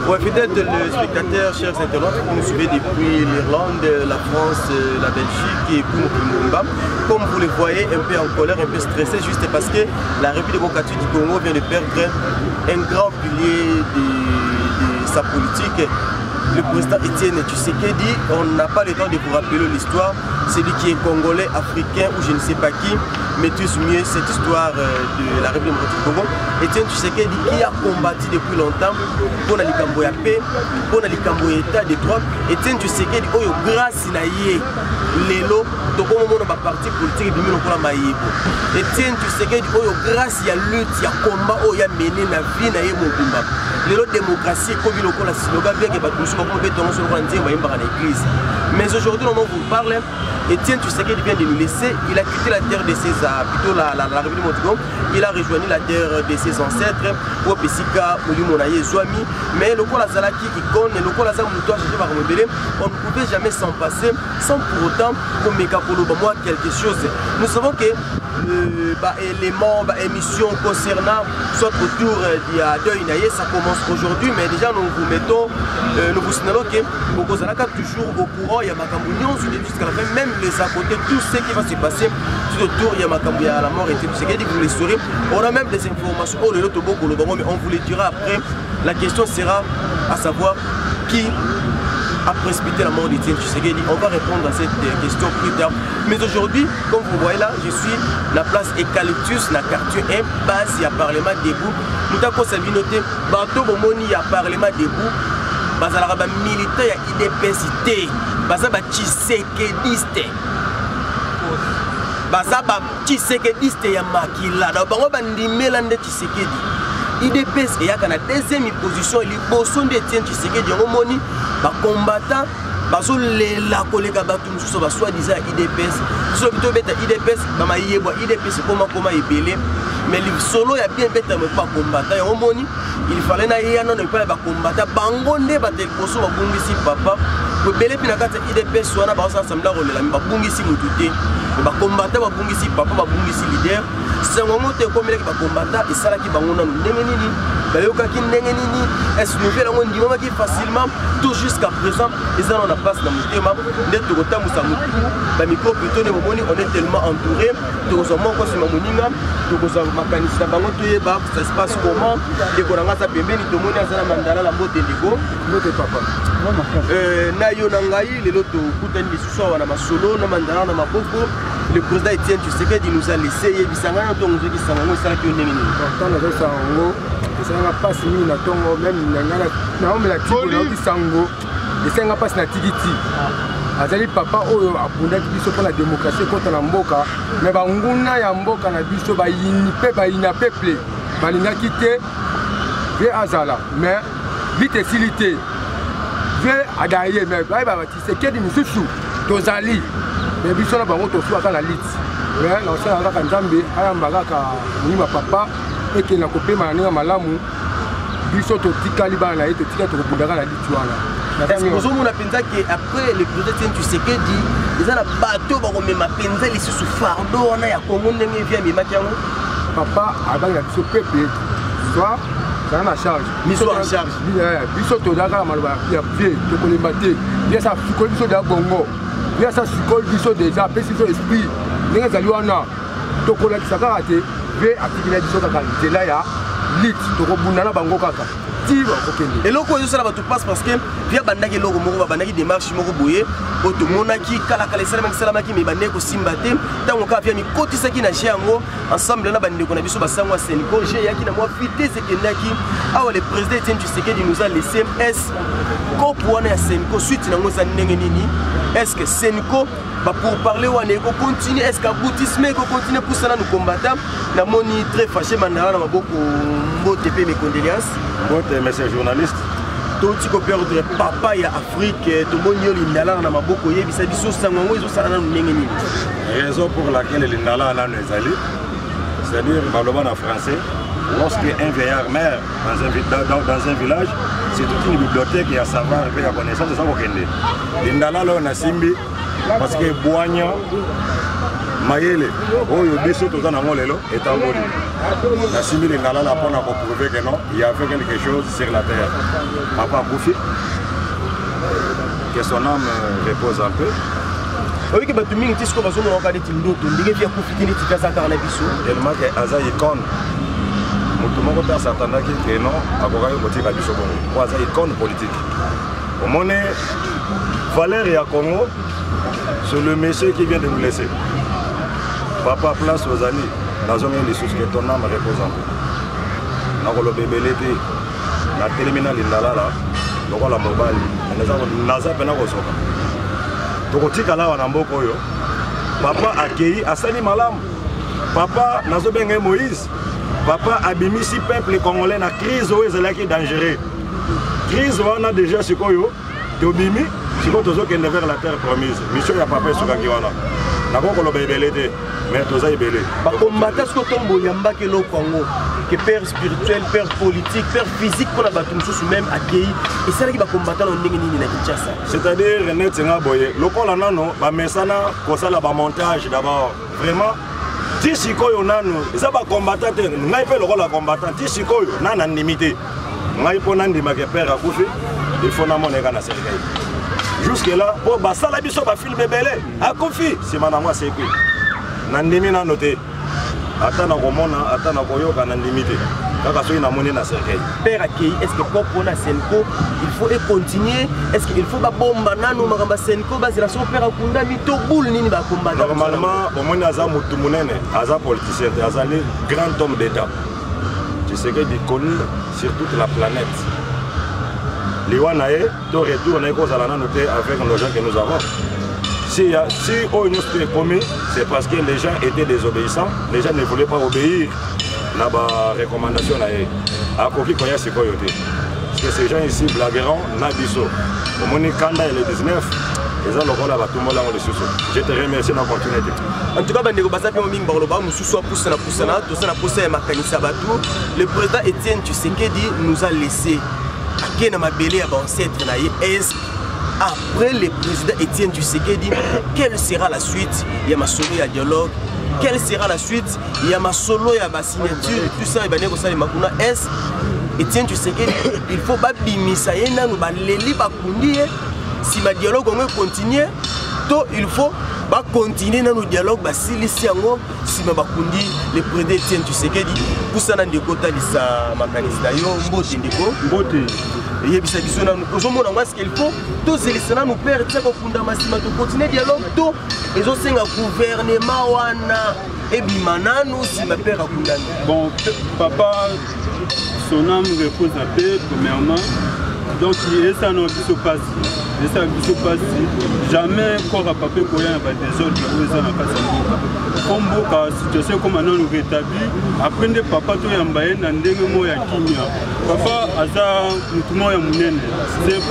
Ouais, fidèles téléspectateurs, chers internautes, vous nous suivez depuis l'Irlande, la France, la Belgique et Mumba. Comme vous le voyez, un peu en colère, un peu stressé, juste parce que la République démocratique du Congo vient de perdre un grand pilier de, de sa politique le président Étienne Tshisekedi. On n'a pas le temps de vous rappeler l'histoire. Celui qui est congolais, africain ou je ne sais pas qui maîtrise mieux cette histoire euh, de la République démocratique du Congo. Étienne Tshisekedi qui a combattu depuis longtemps pour la likambo ya paix, pour la likambo état de droit. Étienne Tshisekedi oyo grâce na ye lelo tokomomona ba parti politique ebimi lokola mayebo. Étienne Tshisekedi oyo grâce ya lutte ya combat oyo ya mené na vie na ye mobimba. Lelo démocratie ekomi lokola slogan bien que bato mosusu bakoma beta yango lokola nzembo bayembaka na église. Mais aujourd'hui, au moment où vous parle, Étienne Tshisekedi vient de nous laisser. Il a quitté la terre de ses, plutôt la, la, la République Montigo. Il a rejoint la terre de ses ancêtres. Oyo esika molimo na ye ezwami. Mais lokola azalaki icône, lokola aza moto achanger makambo ebele, on ne pouvait jamais s'en passer sans pour autant komeka koloba mwa quelque chose. Nous savons que euh, ba éléments, ba émissions concernant soit autour ya deuil na ye, ça commence aujourd'hui, mais déjà nous vous mettons, euh, nous vous signalons que bokozalaka toujours au courant ya makambo nyonso de jusqu'à la fin, même les à côté, tout ce qui va se passer tout autour ya makambo ya la mort et tout ce qui dit vous le saurez. On a même des informations, oh le toboko le mais on vous les dira après. La question sera à savoir qui a précipité la mort d'Étienne Tshisekedi. On va répondre à cette question plus tard. Mais aujourd'hui, comme vous voyez là, je suis la place Eucalyptus, la quartier 1, base, il y a Parlement debout. Nous avons noté, bato bomoni ya Parlement debout, bazalaka ba militant ya UDPS te, baza ba tshisekediste. Baza ba tshisekediste ya makila. Donc bango bandimela nde Tshisekedi. UDPS eyaka na deuxième position liboso nde Etienne Tshisekedi yango moni ba combattant bazolela koleka bato mosusu ba soi-disant ya UDPS. Biso lobi tobeta UDPS, ba mayebo ya UDPS ekoma koma ebele. Mais lisolo ya bien betama epa combattant yango moni il fallait na ye nano epai ya ba combattant bango nde bato ya liboso babungisi papa ebele mpe na kati ya UDPS wana bazosala semblant kolela me babungisi motu te me ba combattant babungisi papa babungisi leader sango yango te ekomelaki ba combattant esalaki bango nano ndenge nini bayokaki ndenge nini est nouvelle yango endimamaki facilement tout jusqu'à présent eza nano na place na motema nde tokotambusa motu bamicro plutôt nde bomoni on est tellement entouré tokozwa moko nsima moninga tokozwa makanisi na bango toyeba ça se passe comment ndeko na ngai aza pembeni tomoni aza na mandala na mbote ndeko mbote papa euh, na yo na ngai lelo tokutani lisusu awa na masolo na mandala na maboko le président Etienne Tshisekedi nous a laissé yebisa ngai na ntongo ozwaki sango yango esalaki yo ndenge nini ntango nazwaki sango yango esalanga mpasi mingi na ntongo meme na ngai naomela tiko nayoki sango esalinga mpasi na tiki ti azali papa oyo abundaki biso mpo na demokrasi ekota na mboka me banguna ya mboka na biso bayini mpe bayina peuple balingaki te ye azala mais vite esili te vie adaye mais bayeba batisekedi misusu tozali me biso na bango tosuaka na liti mais nakosala kaka nzambe ayamba kaka molimo ya papa ekenda kopema na ndenge malamu biso totikali bana na ye totikali tokobundaka na liti wana ozomona mpenza ke après le président Etienne Tshisekedi eza na bato bakomema mpenza lisusu fardeau wana ya Congo ndenge vie amemaki yango papa abangi na biso peuple soit zala na charge biso en charge biso tozala kaka maloba ya vie tokolemba te vie asa sukoli biso deja bongo vie asa sukoli biso deja apesi biso esprit ndenge ezali wana tokolakisa kaka te vie atikela biso kaka nzela ya lit tokobunda na bango kaka ti bakokende eloko oyo ezosala bato passe parce que vie abandaki eloko moko babandaki démarche moko boye oyo tomonaki kalakala esalamaki esalamaki me ebandaki kosimba te ntango kaka vie amikotisaki na jeu yango ensemble na bandeko na biso basango ya senco jeu eyaki na mwa vitesse ekendaki awa le président Etienne Tshisekedi nous a laissé est kope wana ya senco suite nango eza ndenge nini est ce que senco ba pourparler wana ekocontinue est ce que aboutissement ekocontinue pusa nanu combattant namoni très fâché mandala na maboko mbote mpe mes condoléances mbote monsieur journaliste touti koperdre papa ya afrique tomoni yo lindalala na maboko oyebisa biso sango yango ezosala nanu ndenge nini raison pour laquelle lindalala nanu ezali c'est-à-dire baloba na français lorsque un vieillard meurt dans un, dans, dans un village c'est toute une bibliothèque ya savoir mpe ya connaissance eza kokende lindalala oyo nasimbi parce que bwanya Mayele oyo biso toza nango lelo etamboli. Nasimbi lingala mpona koprouver que non, il y avait quelque chose sur la terre. Papa akufi, que son âme repose en paix. Oyiki bato mingi ti sikoyo bazomonaka neti ndoto, ndenge vi akufi te, neti aza kaka na biso. Tellement que aza icône, moto moko mpe asatandaki ke non, akokaki kotika biso bongo, po aza icône politique. Omoni valeur ya Congo, c'est le monsieur qui vient de nous laisser. Papa, place ozali, nazongi lisusu, que ton âme repose en paix. Nakoloba ebele te, natelemi na lindalala lokola mobali, naza mpena kozoka. Tokotikala awa na mboka oyo. Papa akei, asali malamu. Papa, nazobenga ye Moïse. Papa abimisi peuple congolais na crise oyo ezalaki dangereux. Crise wana déjà sikoyo tobimi, sikoyo tozokende vers la terre promise. Mission ya papa esukaki wana. Nakoki koloba ebele te, mais toza ebele. Bakombata sikoyo ntombo oyambaki eloko yango ke père spirituel, père politique, père physique mpona bato mosusu même akei, esalaki bakombata na ndenge nini na Kinshasa? C'est-à-dire neti nga boye, lokola nano bamesana kosala bamontage d'abord, vraiment ti sikoyo nano eza bakombata te. Ngai mpe lokola combattant, ti sikoyo na nandimi te. Ngai mpo nandimaka père akufi, il faut namona eka na cercueil. Jusque là, mpo basala biso bafilme ebele, akufi, nsima nango asekwi. Nandimi nano te, ata nakomona, ata nakoyoka, nandimi te, kaka soki namoni na cercueil. Père akei, est ce que propre mpona CENCO il faut econtinue? Est ce que il faut babomba nanu makambo ya CENCO, bazela soko père akundami, to boule nini bakombata? Normalement, omoni, aza motu monene, aza politicien te, azali grand homme d'État. Tshisekedi connu sur toute la planète. Liwa na ye to retour na ye kozala nano te avec nos gens que nous avons. Si oyo nyonso to ekomi, c'est parce que les gens étaient désobéissants, les gens ne voulaient pas obéir na barecommandation na ye. Akoki koya sikoyo te, parce que ces gens ici blagueront na biso. Omoni kanda ya le 19 eza lokola batumbola yango lisusu. Je te remercie na continuer te. En tout cas, bandeko baza mpe mingi, bakoloba mosusu apusana pusana, toza na posa ya makanisi ya bato. Le président Étienne Tshisekedi nous a laissé, ake na mabele ya baancêtre na ye. Est après le président Étienne Tshisekedi, quelle sera la suite ya masolo ya dialogue? Quelle sera la suite ya masolo ya basignature, tout ça ebandeki kosalema kuna? Est Étienne Tshisekedi, il faut babimisa ye nanu, baleli, bakundi ye, nsima dialogue yango econtinue, to il faut bacontinue nanu dialogue, basilisi yango, nsima bakundi le président Étienne Tshisekedi? Pusana ndeko, otalisa makanisi na yo. Mbote ndeko. Mbote. Eyebisa biso nanu, ozomona yango, est-ce il faut tozelisa nanu père tia kofundama, nsima tocontinue dialogue, to ezosenga gouvernement wana ebima nanu, nsima père akundami? Bon, papa, son âme repose en paix premièrement. Donc esala na biso mpasi, esala biso mpasi. Jamais corps ya papa ekoya na badésordre oyo eza na kati ya mboka. Po mboka situation ekoma nanu rétabli, après nde papa toyamba ye na ndenge moko ya kimia. Papa aza motu moko ya monene, c'est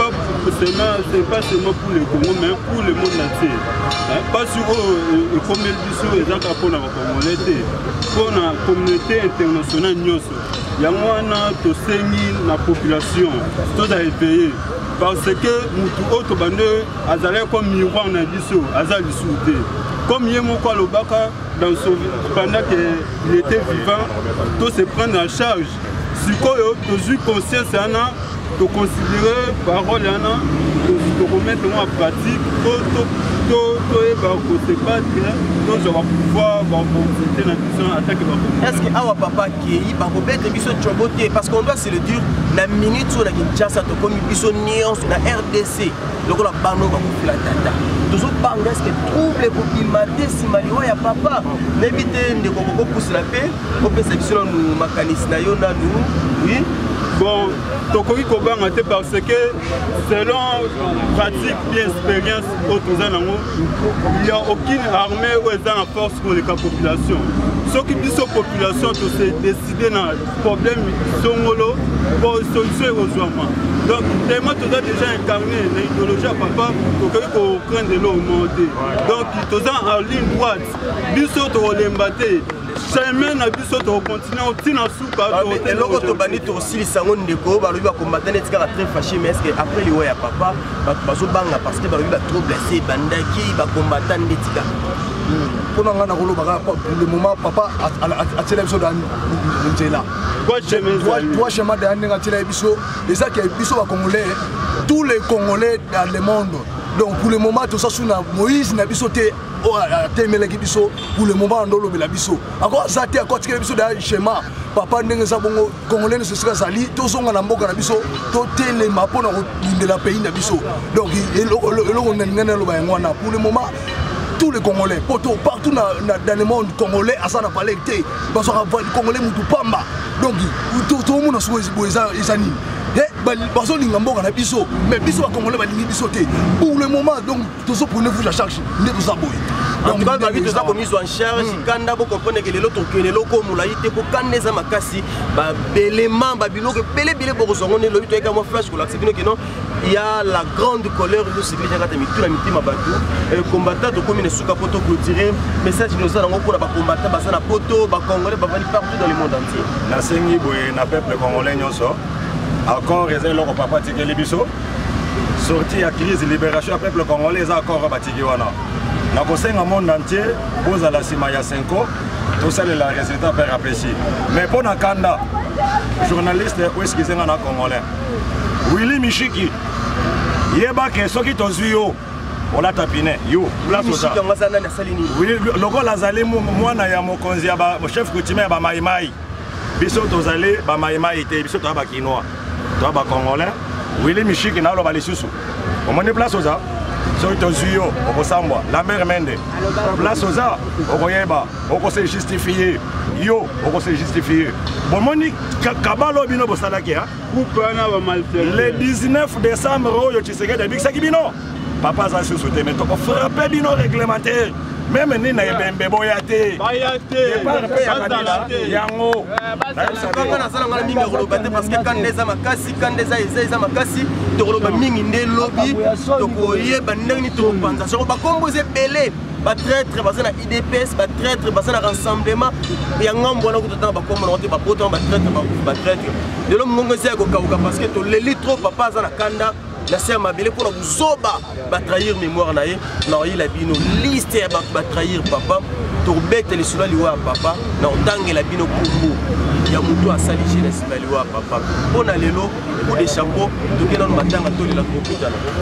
pas seulement pour le Congo mais pour le monde entier. Mpasi oyo ekomeli biso eza kaka mpona bacongolais te, mpona communauté internationale nyonso. Yango wana tosengi na population toza éveillé, parce que mutu oyo tobande azalaki comme miroir na biso aza lisusu te. Comme ye moko alobaka pendant qu'il était vivant, to se prendre en charge. Sikoyo tozwi conscience wana, toconsidere parole wana, tokomettre yango en pratique po toyeba kose battre, tozwa bapouvoir, baopportunité na biso atake. Est ce que awa papa akei, bakobete biso tiobo te? Parce qu'on doit se le dire, na minute oyo na Kinshasa tokomi biso nyonso na RDC lokola bano bakofula tata, tozobanga. Est ce que trouble ekobima te nsima liwa ya papa? Nayebi te ndeko, kokopusela mpe kopesa biso nanu makanisi na yo nanu, oui. Bon, tokoki kobanga te, parce que selon pratique bien expérience oyo toza nango, il y a aucune armée oyo eza na force koleka population. Soki biso population tose décide na problème songolo, po solution ekozwama. Donc tellement toza déjà incarné na idéologie ya papa, tokoki kocraindre eloko moko te. Donc toza en ligne droite, biso tokolemba te, chemin na biso tokocontinue ntina suka. Eloko tobandi, tokosilisa yango. Ndeko, balobi bakombata neti kaka très fâché, mais est ce que après liwa ya papa bato bazobanga? Parce que balobi batrouble ase ebandaki, bakombata ndeti kaka. Mpo na ngai nakoloba kaka, pour le moment, papa atiela biso da nzela, droit chemin deya. Ndenge atiela biso eza ke biso Bacongolais, tous les Congolais dans le monde, donc pour le moment toza su na Moïse na biso te oyo atemelaki biso. Pour le moment ando olobela biso ako aza te, ako atikela biso deya schéma. Papa, ndenge eza bongo, Congolais nyonso esika azali, tozonga na mboka na biso, totelema mpona kobundela pays na biso. Donc eloko nalingai naloba yango wana. Pour le moment, tous les Congolais poto partout dans le monde, Congolais aza na valeur te, bazwaka Congolais mutu pamba. Donc tomona sikoyo boye eza nini? Bazolinga mboka na biso, mais biso Bacongolais balingi biso te pour le moment. Donc tozoprenez vous la charge nde toza boye. En tout cas, babi toza komizwa en charge. Kanda, bocomprendre ke lelo tokende eloko molai te, po kanda eza makasi. Babelema babiloko ebele ebele bokozwa ngo nde lobi. Toyeka mwa flash kolakisa bino ke non, il y a la grande colère ezosepeli kati ya mitu na mitima bato. Combattant, tokomi na suka po toclôturer. Message nini oza nango mpona bacombattant baza na poto, Bacongolais bavandi partout dans le monde entier? Nasengi boye na peuple congolais nyonso: accord eza eloko papa atikeli biso. Sortie ya crise, libération ya peuple congolais eza accord oyo batiki wana. Nakosenga monde entier bozala nsima ya Cenco, tosalela résultat père apesi. Mais mpo na kanda, journaliste oyo, excuse nga na Congolais, Willy Mishiki, yeba ke soki tozwi yo, olata pine yo place oza. Yango aza nani? Asali nini? Lokola azali mwana ya mokonzi ya chef coutumier ya Bamaimai, biso tozali Bamaimai te, biso toya Bakinois, toya Bacongolais. Willy Mishiki, naloba lisusu, omoni place oza, soki tozwi yo, okosambwa. Lambert Mende, place oza, okoyeba, okose justifier, yo okose justifier. Bomoni kabalo oyo bino bosalaki coupe wana, bamalfaiteur. Le 19 décembre oyo Tshisekedi abikisaki bino, papa aza susu te, mais tokofrappe bino réglementaire même nini na ebembe, boya te. Baya te. Départ mpe ya bazala Kabila te. Yango. Kaka nasala ngana mingi ya koloba te, parce que kanda eza makasi, kanda eza makasi. Tokoloba mingi nde lobi, tokoyeba ndenge nini tokopanza soko bakombo eza ebele. Batraître baza na UDPS, batraître baza na Rassemblement ya ngambo wana, kuta tanga bakombo nango te, babotama batraître, bakufi batraître. Lelo mongongo eza ya kokauka parce que toleli trop. Papa aza na kanda na se ya mabele mpona kozoba batrahir mémoire na ye. Na oyela bino liste ya bato batrahir papa, tokobeta lisolo ya liwa ya papa, na kotangela bino kombo ya moto asali je na nsima ya liwa ya papa. Mpo na lelo, coup de chapeau, tokei nano matanga, tolela, tokokutana.